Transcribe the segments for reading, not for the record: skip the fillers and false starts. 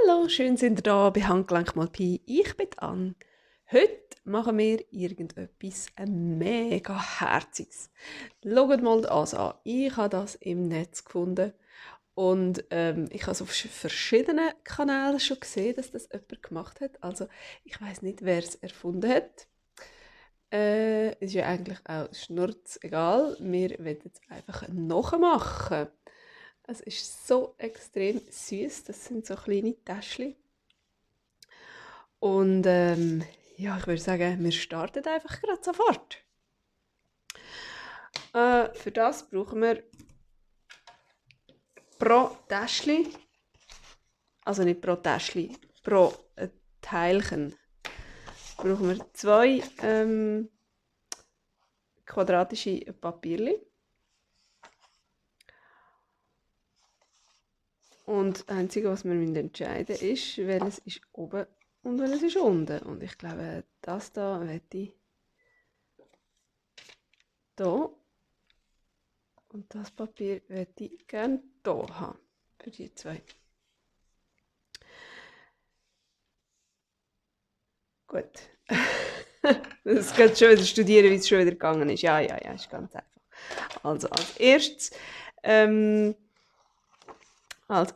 Hallo, schön sind ihr da bei Handgelenk mal Pi. Ich bin Ann. Heute machen wir irgendetwas mega Herziges. Schaut mal das an. Ich habe das im Netz gefunden und ich habe es auf verschiedenen Kanälen schon gesehen, dass das jemand gemacht hat. Also ich weiß nicht, wer es erfunden hat. Ist ja eigentlich auch schnurzegal. Wir werden es einfach nachmachen. Es ist so extrem süß. Das sind so kleine Täschchen. Und ja, ich würde sagen, wir starten einfach gerade sofort. Für das brauchen wir pro Täschchen, also nicht pro Täschchen, pro Teilchen, brauchen wir 2 quadratische Papierchen. Und das Einzige, was wir entscheiden müssen, ist, welches ist oben und welches ist unten. Und ich glaube, das da werde ich hier. Und das Papier werde ich gerne hier haben. Für die 2. Gut. Das geht schon wieder studieren, wie es schon wieder gegangen ist. Ja, ist ganz einfach. Also als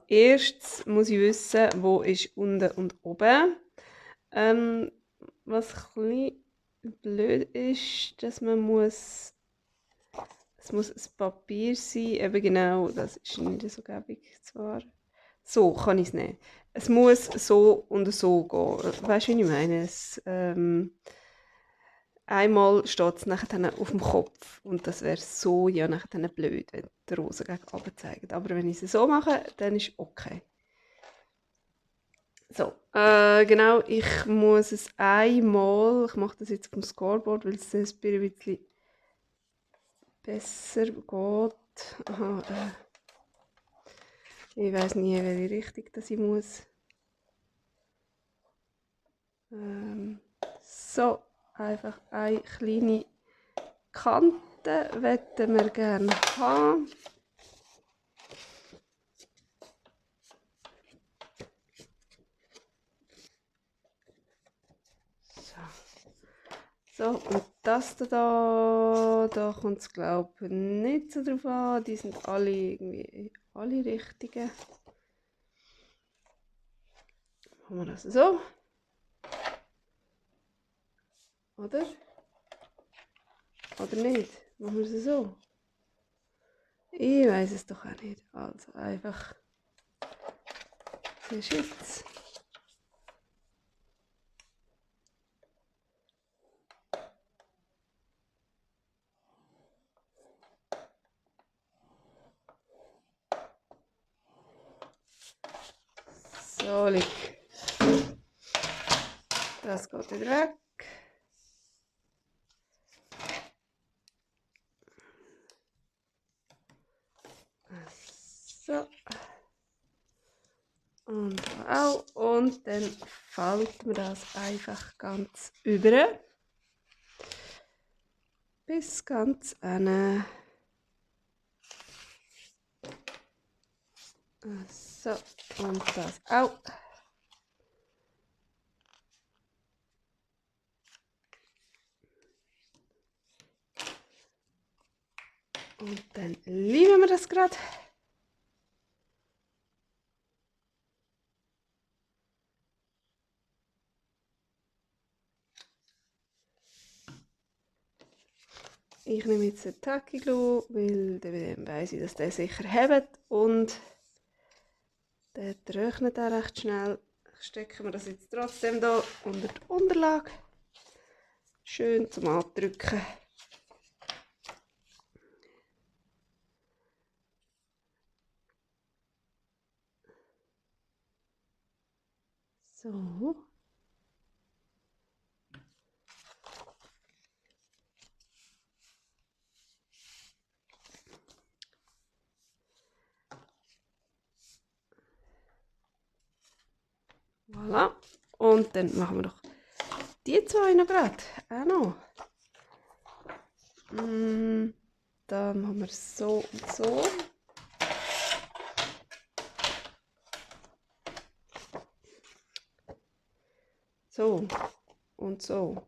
erstes muss ich wissen, wo ist unten und oben. Was ein bisschen blöd ist, dass es muss ein Papier sein, eben genau, das ist nicht so gäbig zwar. So kann ich es nehmen. Es muss so und so gehen. Weißt du, wie ich meine? Einmal steht es nachher auf dem Kopf und das wäre so ja nachher blöd, wenn die Rose gegen oben zeigt. Aber wenn ich es so mache, dann ist okay. So, genau, ich muss es einmal, ich mache das jetzt auf dem Scoreboard, weil es ein bisschen besser geht. Aha, ich weiß nie, welche Richtung das ich muss. So, einfach eine kleine Kante möchten wir gerne haben. So, und das da kommt es glaube ich nicht so drauf an. Die sind alle irgendwie alle richtigen. Machen wir das so. Oder? Oder nicht? Machen wir es so. Ich weiß es doch auch nicht. Also einfach jetzt. So, das geht wieder weg. So. Und auch. Und dann falten wir das einfach ganz über. Bis ganz hinten. So, und das auch. Und dann lieben wir das gerade. Ich nehme jetzt den Tacky Glue, weil dann weiss ich, dass der sicher hebt und der trocknet auch recht schnell. Stecken wir das jetzt trotzdem hier unter die Unterlage. Schön zum Abdrücken. So. Voilà. Und dann machen wir doch die 2 noch gerade. Auch noch. Dann machen wir so und so. So und so.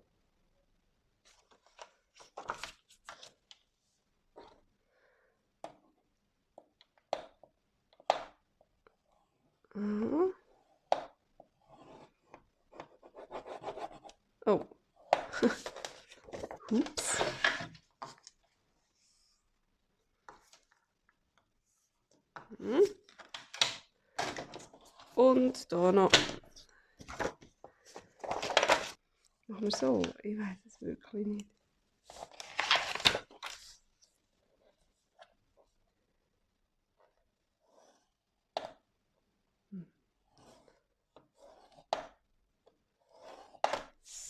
Aha. Oh. Ups. Und da noch. Machen wir so. Ich weiß es wirklich nicht.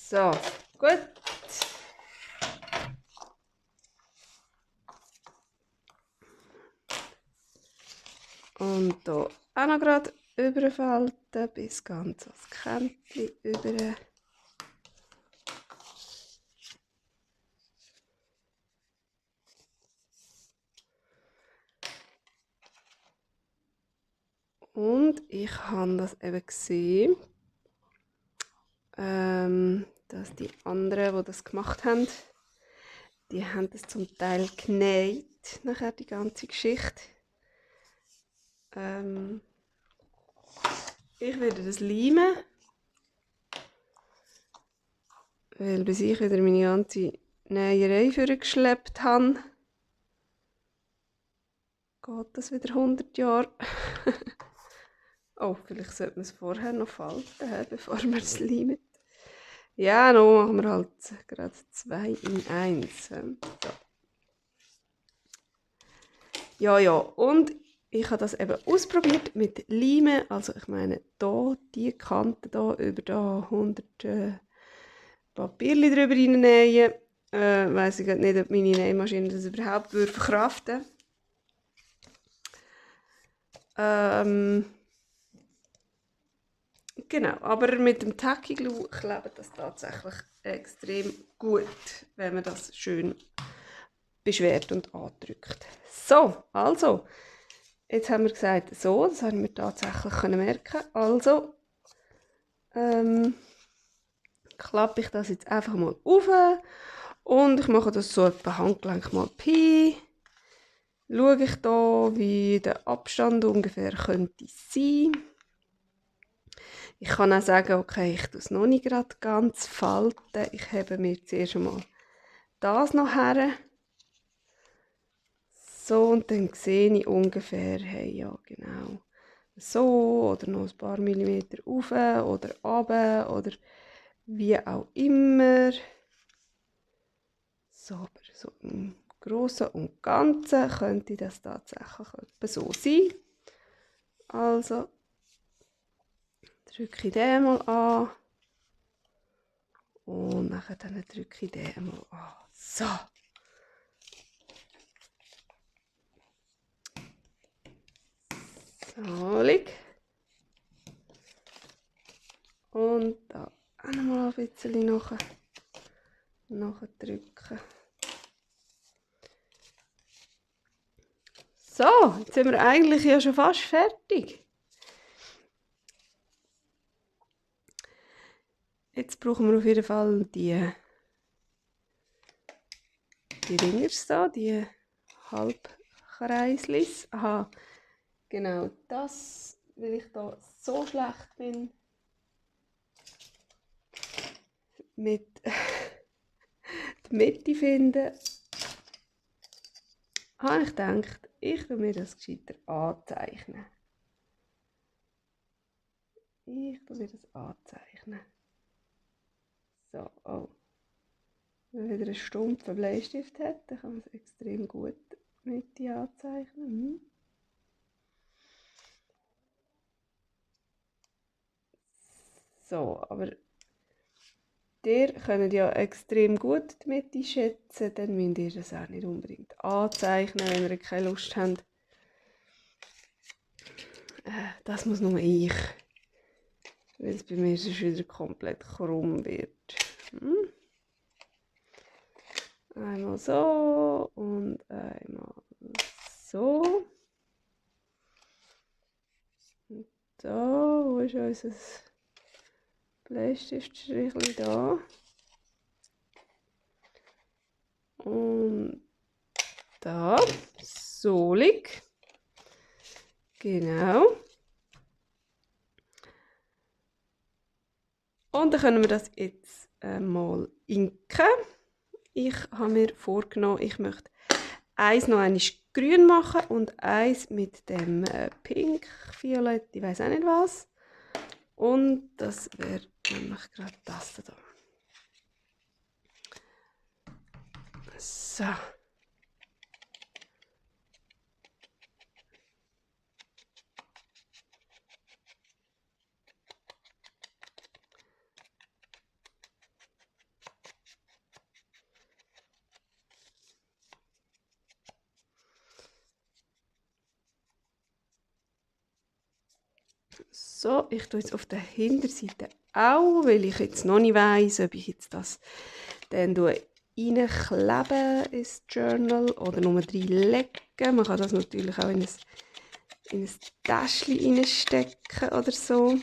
So, gut. Und hier auch noch gerade überfalten, bis ganz das Kämpfchen über. Und ich habe das eben gesehen, dass die anderen, die das gemacht haben, die haben das zum Teil genäht, nachher die ganze Geschichte. Ich werde das leimen, weil bis ich wieder meine ganze Näherei vorgeschleppt habe, geht das wieder 100 Jahre. Oh, vielleicht sollte man es vorher noch falten, bevor man es leimt. Ja, noch machen wir halt gerade 2 in 1. So. Ja, und ich habe das eben ausprobiert mit Leimen. Also ich meine, hier, die Kante hier, über da 100 Papierchen drüber reinnähen. Weiss ich nicht, ob meine Nähmaschine das überhaupt verkraften würde. Genau, aber mit dem Tacky Glue klebt das tatsächlich extrem gut, wenn man das schön beschwert und andrückt. So, also, jetzt haben wir gesagt, so, das haben wir tatsächlich merken. Also, klappe ich das jetzt einfach mal auf und ich mache das so etwa Handgelenk mal Pi. Schaue ich da, wie der Abstand ungefähr könnte sein. Ich kann auch sagen, okay, ich tue es noch nicht gerade ganz falten. Ich habe mir zuerst einmal das noch her. So, und dann sehe ich ungefähr, hey, ja, genau, so, oder noch ein paar Millimeter rauf oder runter, oder wie auch immer. So, aber so im Großen und Ganzen könnte das tatsächlich etwa so sein. Also, drücke ich den mal an. Und nachher dann drücke ich den mal an. So. So, lieg. Und da auch noch mal ein bisschen nachdrücken. So, jetzt sind wir eigentlich ja schon fast fertig. Jetzt brauchen wir auf jeden Fall die Ringers da, die Halbkreislis. Aha, genau das, weil ich da so schlecht bin mit die Mitte finden, habe ich gedacht, ich will mir das gescheiter anzeichnen. Ich will mir das anzeichnen. So, oh. Wenn man wieder einen stumpfen Bleistift hat, dann kann man es extrem gut mit die anzeichnen. So, aber ihr könnt ja extrem gut die Mitte schätzen, dann müsst ihr das auch nicht unbedingt anzeichnen, wenn ihr keine Lust habt. Das muss nur ich, weil es bei mir sonst wieder komplett krumm wird. Einmal so und einmal so. Und da, wo ist unser Bleistiftstrichli da. Und da. Solig. Genau. Und dann können wir das jetzt mal inken. Ich habe mir vorgenommen, ich möchte eins noch einmal grün machen und eins mit dem Pink, Violett, ich weiß auch nicht was. Und das wäre nämlich gerade das da. So. So, ich tue jetzt auf der Hinterseite auch, weil ich jetzt noch nicht weiss, ob ich jetzt das dann reinklebe ins Journal oder nur reinlegen. Man kann das natürlich auch in ein Täschchen reinstecken oder so.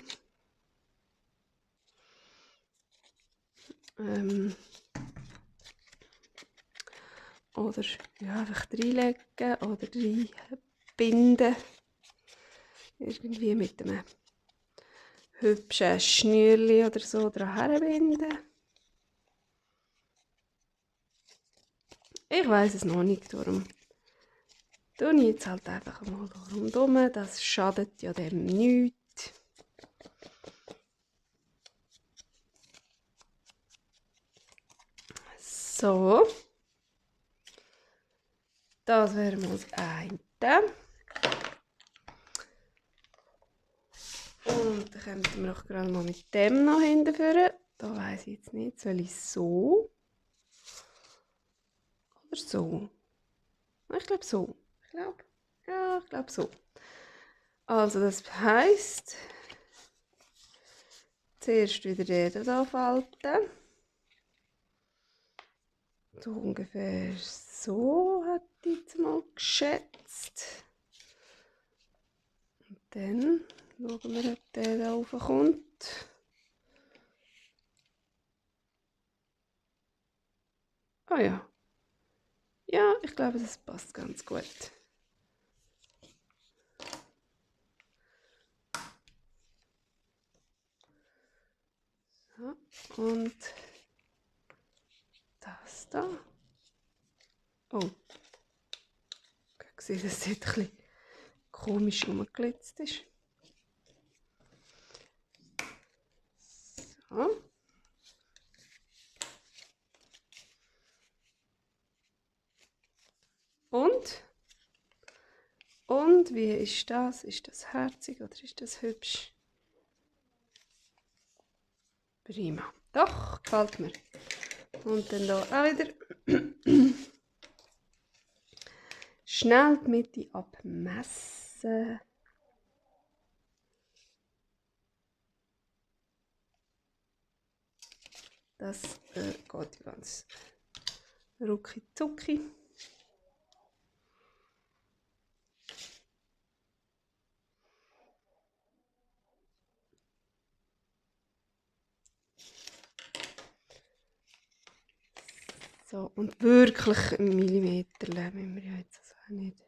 Oder ja, einfach reinlegen oder reinbinden. Irgendwie mit einem hübschen Schnürli oder so dran herbinden. Ich weiss es noch nicht, darum tue ich jetzt halt einfach mal rundherum. Das schadet ja dem nichts. So. Das wäre mal das eine. Und dann kommen wir doch gerade mal mit dem noch hinterführen. Da weiss ich jetzt nicht, soll ich so oder so? Ich glaube so. Ich glaube so. Also das heisst, zuerst wieder den hier falten. So ungefähr so hätte ich jetzt mal geschätzt. Und dann schauen wir, ob der da raufkommt. Ah ja. Ja, ich glaube, das passt ganz gut. So, und das da. Oh. Ich sehe, dass es ein bisschen komisch rumgeglitzt ist. So. Und wie ist das? Ist das herzig oder ist das hübsch? Prima. Doch, gefällt mir. Und dann hier auch wieder schnell die Mitte abmessen. Das geht ganz rucki zucki. So, und wirklich einen Millimeter müssen wir ja jetzt also auch nicht.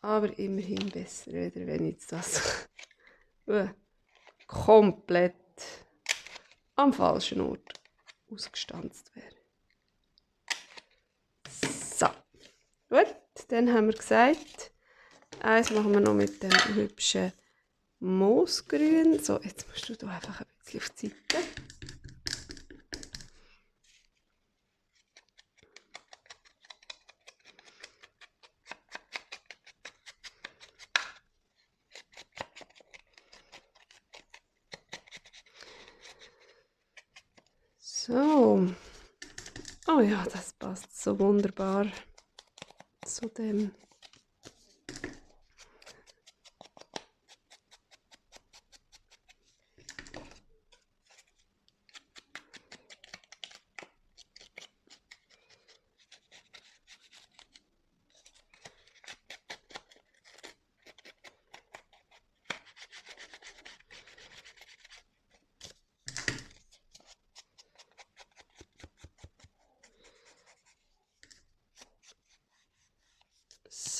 Aber immerhin besser, wieder, wenn jetzt das komplett am falschen Ort ausgestanzt wäre. So, gut, dann haben wir gesagt, eins machen wir noch mit dem hübschen Moosgrün. So, jetzt musst du da einfach ein bisschen auf die Seite. So. Oh ja, das passt so wunderbar zu dem.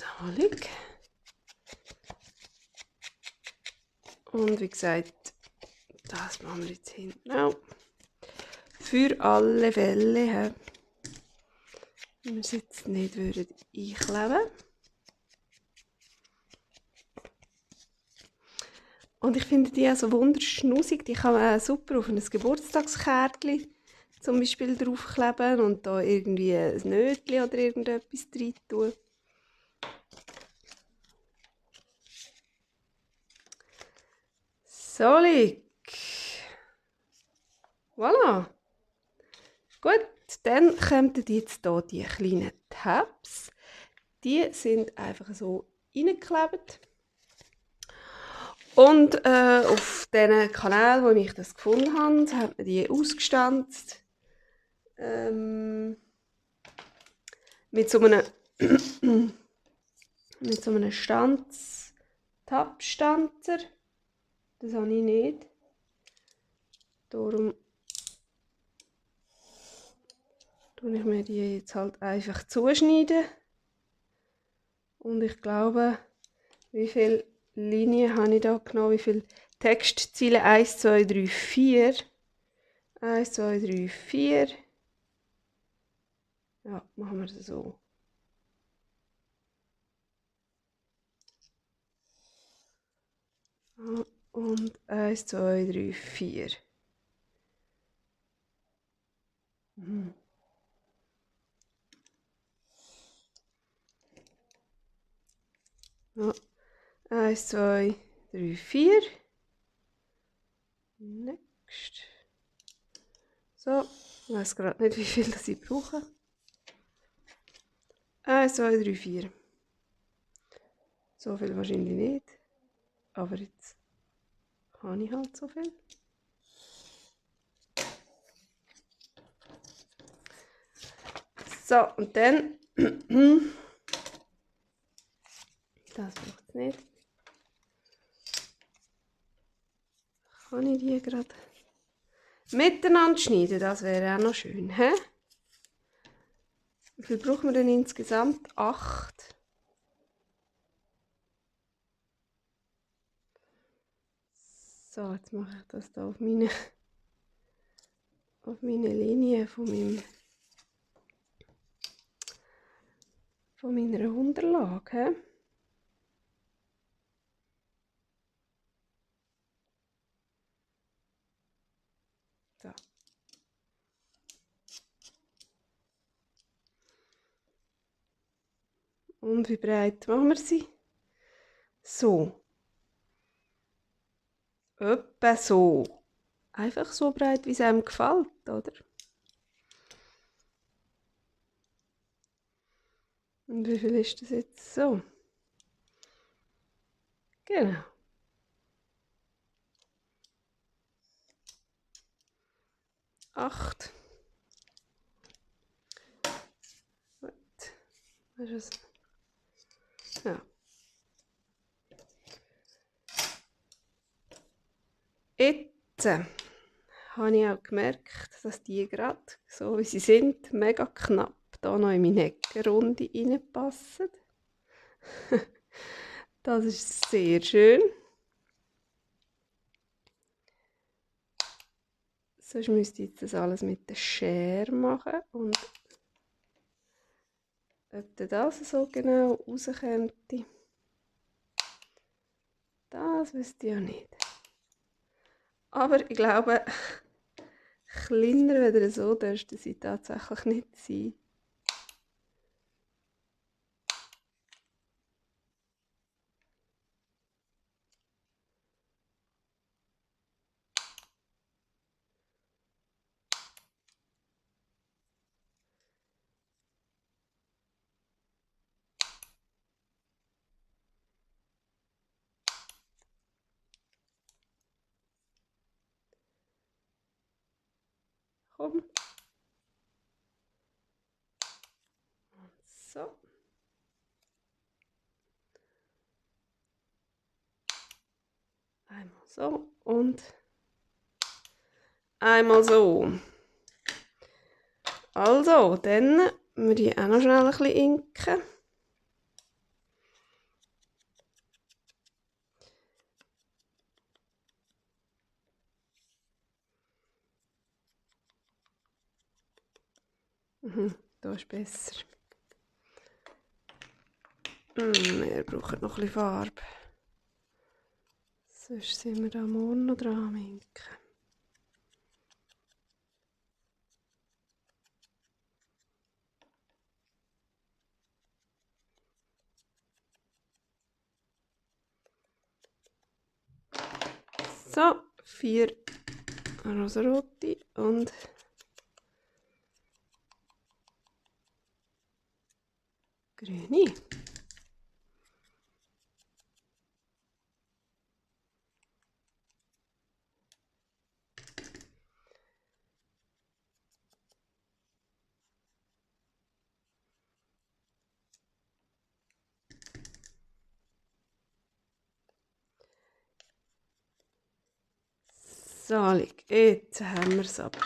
Salig. Und wie gesagt, das machen wir jetzt hinten auch. Für alle Fälle, wenn wir es jetzt nicht einkleben würden. Und ich finde die auch so wunderschnusig. Die kann man auch super auf ein Geburtstagskärtchen zum Beispiel draufkleben und da irgendwie ein Nötchen oder irgendetwas rein tun. Solig. Voilà. Gut, dann kommen jetzt hier die kleinen Tabs. Die sind einfach so reingeklebt. Und auf diesen Kanälen, wo ich das gefunden habe, hat man die ausgestanzt. Mit so einem Tabstanzer. Das habe ich nicht. Darum tue ich mir die jetzt halt einfach zuschneiden. Und ich glaube, wie viele Linien habe ich da genommen? Wie viele Textziele? 1, 2, 3, 4. 1, 2, 3, 4. Ja, machen wir das so. Und 1, 2, 3, 4. Ja. 1, 2, 3, 4. Next. So, ich weiß gerade nicht, wie viel das ich brauche. 1, 2, 3, 4. So viel wahrscheinlich nicht. Aber jetzt habe ich halt so viel. So, und dann. Das braucht es nicht. Kann ich die gerade miteinander schneiden? Das wäre auch noch schön. He? Wie viel brauchen wir denn insgesamt? 8. So, jetzt mache ich das hier auf meine Linie von meiner Unterlage. So. Und wie breit machen wir sie? So. Etwa so. Einfach so breit, wie es einem gefällt, oder? Und wie viel ist das jetzt so? Genau. Acht. Gut. Das ist es. Ja. Jetzt habe ich auch gemerkt, dass die gerade, so wie sie sind, mega knapp hier noch in meine Eckenrunde reinpassen. Das ist sehr schön. Sonst müsste ich jetzt das alles mit der Schere machen. Und ob das so genau rauskommt, das wüsste ich ja nicht. Aber ich glaube, kleiner oder so dürfte sie tatsächlich nicht sein. Komm. So. Einmal so und einmal so. Also, dann würde ich auch noch schnell ein bisschen inken. Da ist besser. Wir brauchen noch ein bisschen Farbe. Sonst sind wir da morgen noch dran am Minken. So, 4 rosarote und grüne. So, jetzt haben wir es aber.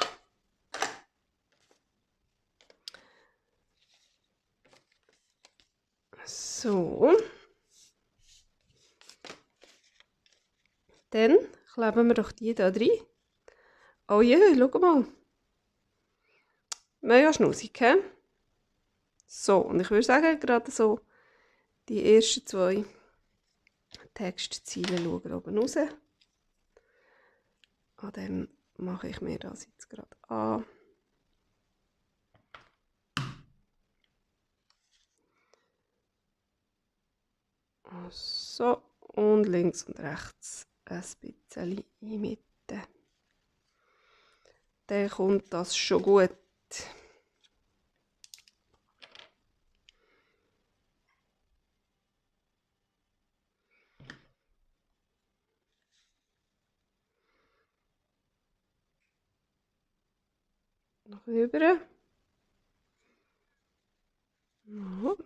So. Dann kleben wir doch die da rein. Oh je, schau mal. Mega schnussig, he? So, und ich würde sagen, gerade so die ersten 2 Textziele schauen oben raus. An dem mache ich mir das jetzt gerade an. So, und links und rechts ein bisschen in die Mitte. Dann kommt das schon gut. Noch rüber. So.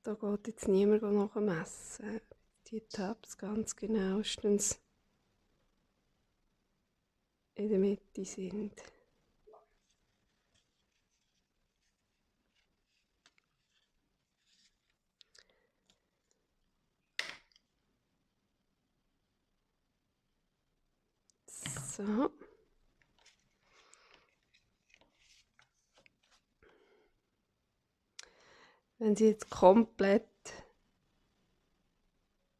Da geht jetzt niemand nachmessen. Die Tabs ganz genauestens in der Mitte sind. So. Wenn sie jetzt komplett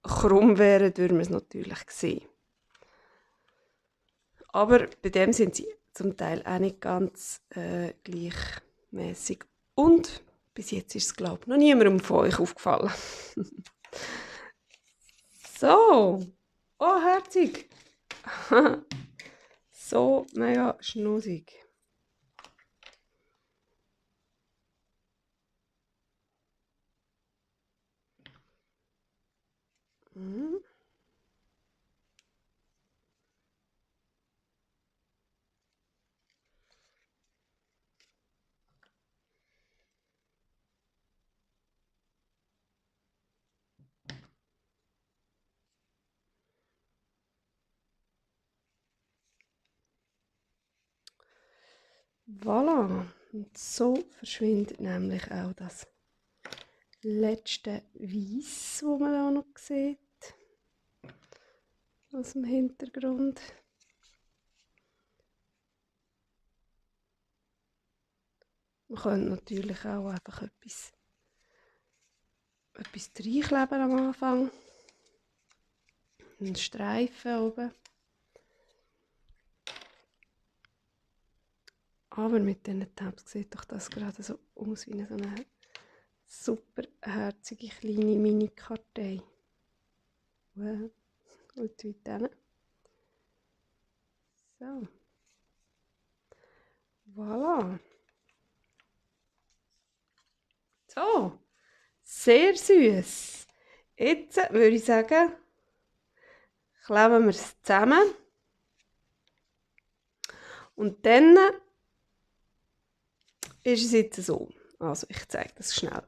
krumm wären, würden wir es natürlich sehen. Aber bei dem sind sie zum Teil auch nicht ganz gleichmäßig. Und bis jetzt ist es, glaube ich, noch niemandem von euch aufgefallen. So. Oh, herzig. So mega schnussig. Voilà. Und so verschwindet nämlich auch das letzte Weiß, das man auch noch sieht. Aus dem Hintergrund. Man könnte natürlich auch einfach etwas reinkleben am Anfang. Einen Streifen oben. Aber mit diesen Tabs sieht doch das gerade so aus wie so eine super herzige kleine Mini-Kartei. Wow. Und weit hin. So. Voilà. So. Sehr süß. Jetzt würde ich sagen, kleben wir es zusammen. Und dann ist es jetzt so. Also ich zeige das schnell.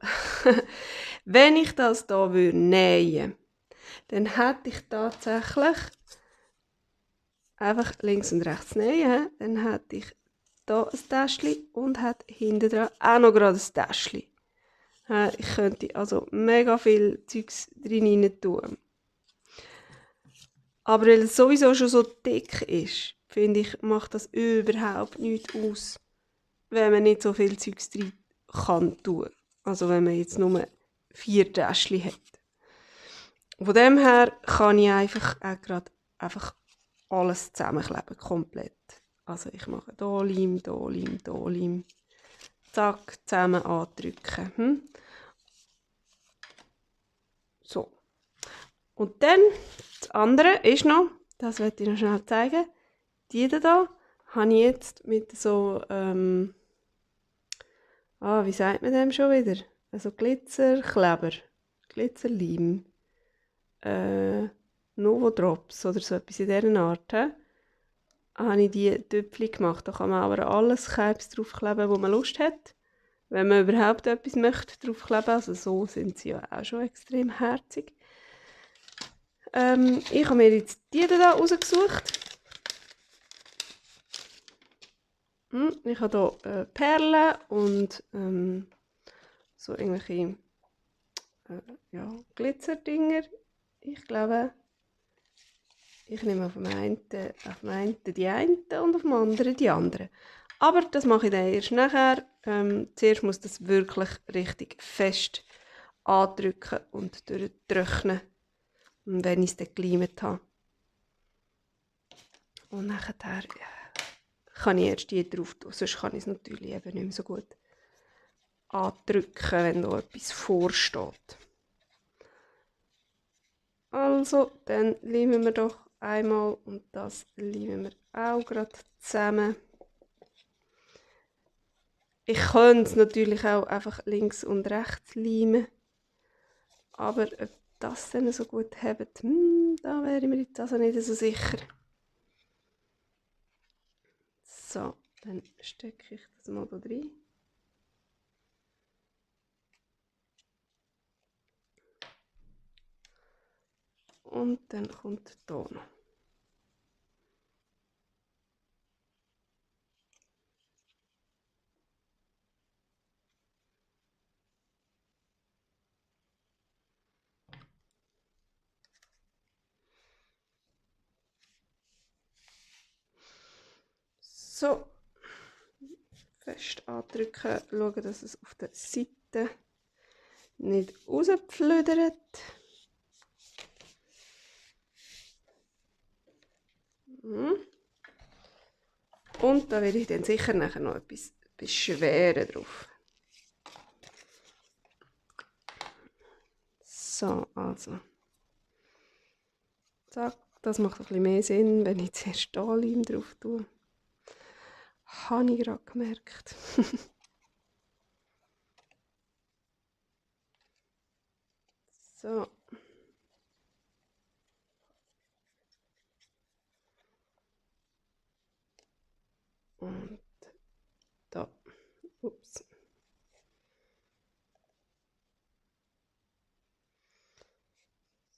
Wenn ich das hier nähen würde, dann hätte ich tatsächlich einfach links und rechts nähen. Dann hätte ich hier ein Täschchen und hat hinten dran auch noch gerade ein Täschchen. Ich könnte also mega viel Zeugs drin tun. Aber weil es sowieso schon so dick ist, finde ich, macht das überhaupt nichts aus, wenn man nicht so viel Zeugs drin kann tun. Also wenn man jetzt nur 4 Täschchen hat. Von dem her kann ich einfach auch gerade alles zusammenkleben, komplett. Also ich mache hier Leim, hier Leim, hier Leim. Zack, zusammen andrücken. So. Und dann, das andere ist noch, das möchte ich noch schnell zeigen, die da habe ich jetzt mit so, wie sagt man dem schon wieder? Also Glitzerkleber, Glitzerleim, Novodrops oder so etwas in dieser Art. Habe ich die Töpfchen gemacht. Da kann man aber alles Käbs draufkleben, wo man Lust hat. Wenn man überhaupt etwas möchte draufkleben. Also so sind sie ja auch schon extrem herzig. Ich habe mir jetzt die hier rausgesucht. Ich habe hier Perlen und so irgendwelche Glitzerdinger. Ich glaube, ich nehme auf dem einen die einen und auf dem anderen die anderen. Aber das mache ich dann erst nachher. Zuerst muss das wirklich richtig fest andrücken und durchtrocknen. Und wenn ich es dann geleimt habe. Und nachher kann ich erst die drauf tun. Sonst kann ich es natürlich eben nicht mehr so gut andrücken, wenn da etwas vorsteht. Also, dann leimen wir doch einmal und das leimen wir auch gerade zusammen. Ich könnte es natürlich auch einfach links und rechts leimen. Aber ob das dann so gut hebt, da wäre ich mir jetzt also nicht so sicher. So, dann stecke ich das mal da rein. Und dann kommt hier noch. So, fest andrücken, schauen, dass es auf der Seite nicht rauspflödert. Und da werde ich dann sicher nachher noch etwas beschweren drauf. So, also. Zack, das macht ein bisschen mehr Sinn, wenn ich zuerst Stahlleim drauf tue. Habe ich gerade gemerkt. So. Und da. Ups.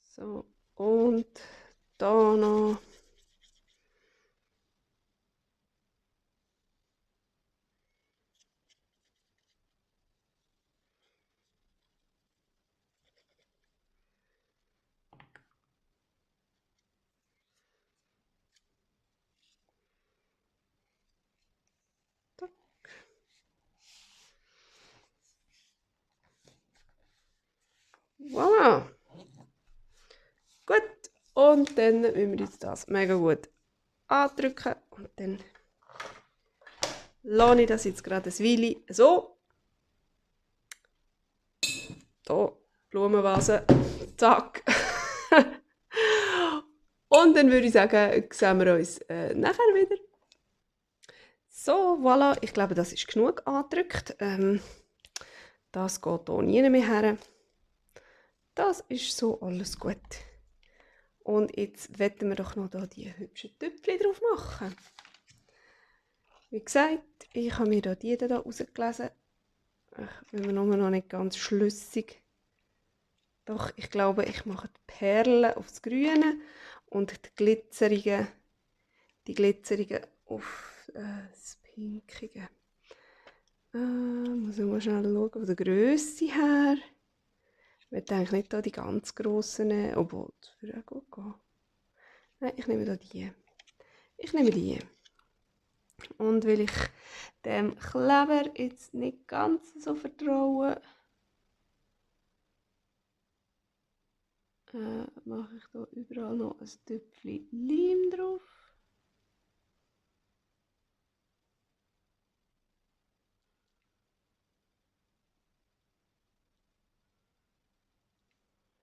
So. Und da noch. Voilà. Gut. Und dann müssen wir jetzt das mega gut andrücken. Und dann lasse ich das jetzt gerade ein Weile so. Hier, Blumenvase. Zack. Und dann würde ich sagen, sehen wir uns nachher wieder. So, voilà. Ich glaube, das ist genug angedrückt. Das geht hier nie mehr her. Das ist so alles gut. Und jetzt wollen wir doch noch da die hübschen Tüpfchen drauf machen. Wie gesagt, ich habe mir da die hier rausgelesen. Ich bin mir noch nicht ganz schlüssig. Doch, ich glaube, ich mache die Perlen aufs Grüne und die glitzerigen auf das pinkigen. Muss ich mal schnell schauen, von der Grösse her. Ich möchte eigentlich nicht hier die ganz grossen nehmen, obwohl das würde auch gut gehen. Nein, ich nehme hier die. Ich nehme die. Und weil ich dem Kleber jetzt nicht ganz so vertraue, mache ich hier überall noch ein Tüpfchen Leim drauf.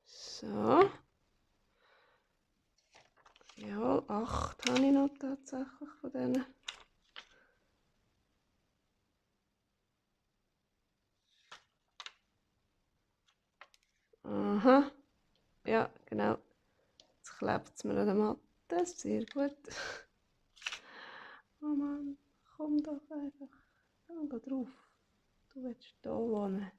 So. Ja, 8 habe ich noch tatsächlich von denen. Aha. Ja, genau. Jetzt klebt es mir an der Matte. Sehr gut. Oh Mann, komm doch einfach. Komm da drauf. Du willst hier wohnen.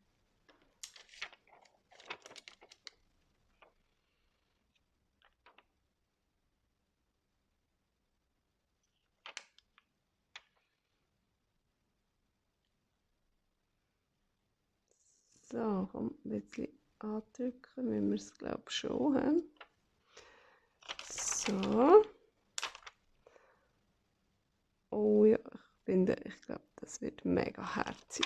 So, komm, ein bisschen andrücken, wie wir es glaube ich schon haben. So. Oh ja, ich glaube, das wird mega herzig.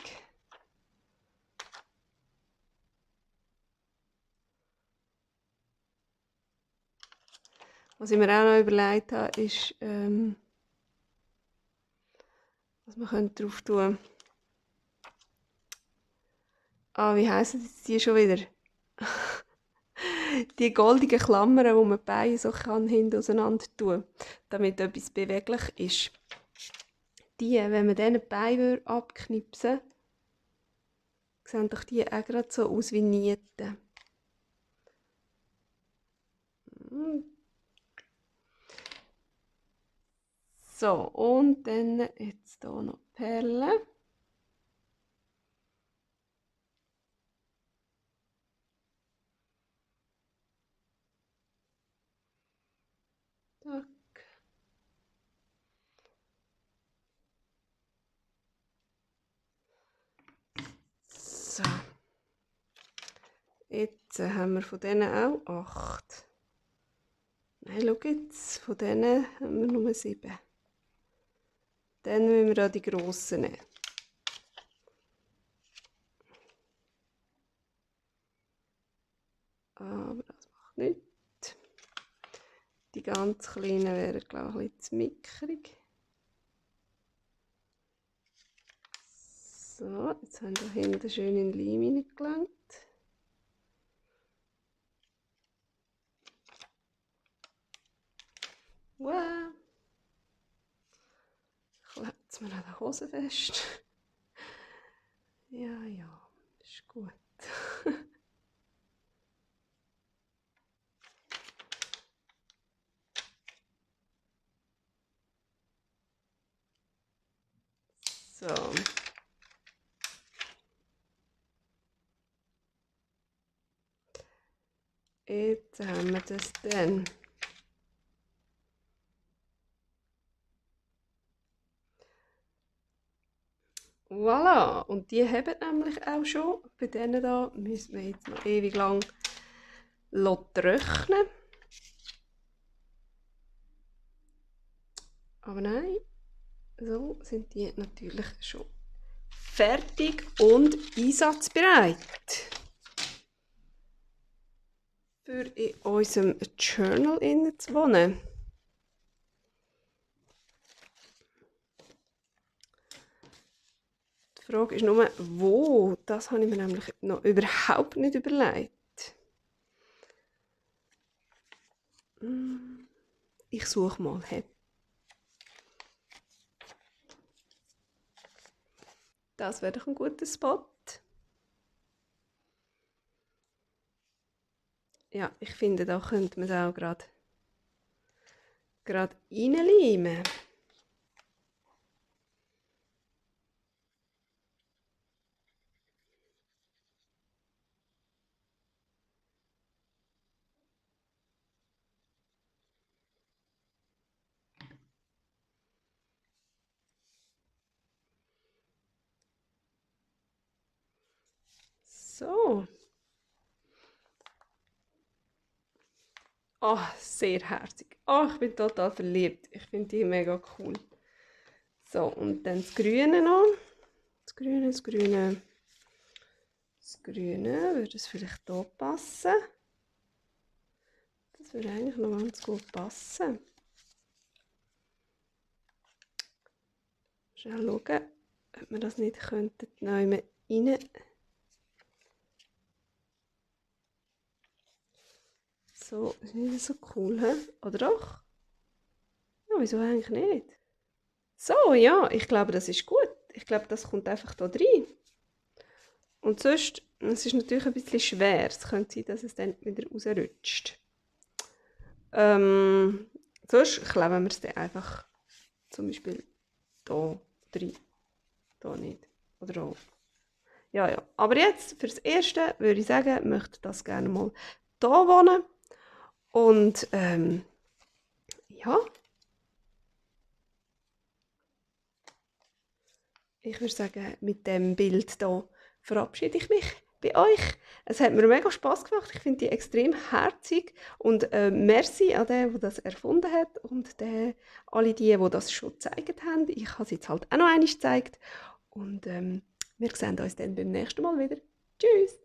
Was ich mir auch noch überlegt habe, ist, was man drauf tun könnte. Ah, wie heissen jetzt die schon wieder? Die goldigen Klammern, die man die Beine so hinten auseinander tun kann, damit etwas beweglich ist. Die, wenn man diese Beine abknipsen würde, sehen doch die auch gerade so aus wie Nieten. So, und dann jetzt hier noch Perlen. Tack. So. Jetzt haben wir von denen auch 8. Nein, schau jetzt, von denen haben wir nur 7. Dann müssen wir auch die grossen nehmen. Aber das macht nichts. Die ganz kleinen wären, glaube ich, ein bisschen zu mickrig. So, jetzt haben wir hinten schön in den Leim hineingelangt. Wow! Klebt es mir an der Hose fest. Ja, ja, ist gut. So. Jetzt haben wir das dann. Voilà! Und die haben nämlich auch schon. Bei denen da müssen wir jetzt noch ewig lang trocknen. Aber nein, so sind die natürlich schon fertig und einsatzbereit. Für in unserem Journal zu wohnen. Die Frage ist nur, wo? Das habe ich mir nämlich noch überhaupt nicht überlegt. Ich suche mal. Hey. Das wäre doch ein guter Spot. Ja, ich finde, da könnte man es auch gerade reinleimen. So. Oh, sehr herzig. Oh, ich bin total verliebt. Ich finde die mega cool. So, und dann das Grüne noch. Das Grüne, das Grüne. Das Grüne würde es vielleicht hier passen. Das würde eigentlich noch ganz gut passen. Schnell schauen, ob wir das nicht könnten neu rein. So, ist nicht so cool, he? Oder doch? Ja, wieso eigentlich nicht? So, ja, ich glaube, das ist gut. Ich glaube, das kommt einfach hier rein. Und sonst, es ist natürlich ein bisschen schwer. Es könnte sein, dass es dann wieder rausrutscht. Sonst kleben wir es dann einfach zum Beispiel hier rein. Hier nicht. Oder hier. Ja, ja. Aber jetzt, fürs Erste, würde ich sagen, möchte das gerne mal hier wohnen. Und, ja. Ich würde sagen, mit dem Bild hier verabschiede ich mich bei euch. Es hat mir mega Spass gemacht. Ich finde die extrem herzig. Und merci an den, der das erfunden hat und alle die das schon gezeigt haben. Ich habe es jetzt halt auch noch einmal gezeigt. Und wir sehen uns dann beim nächsten Mal wieder. Tschüss!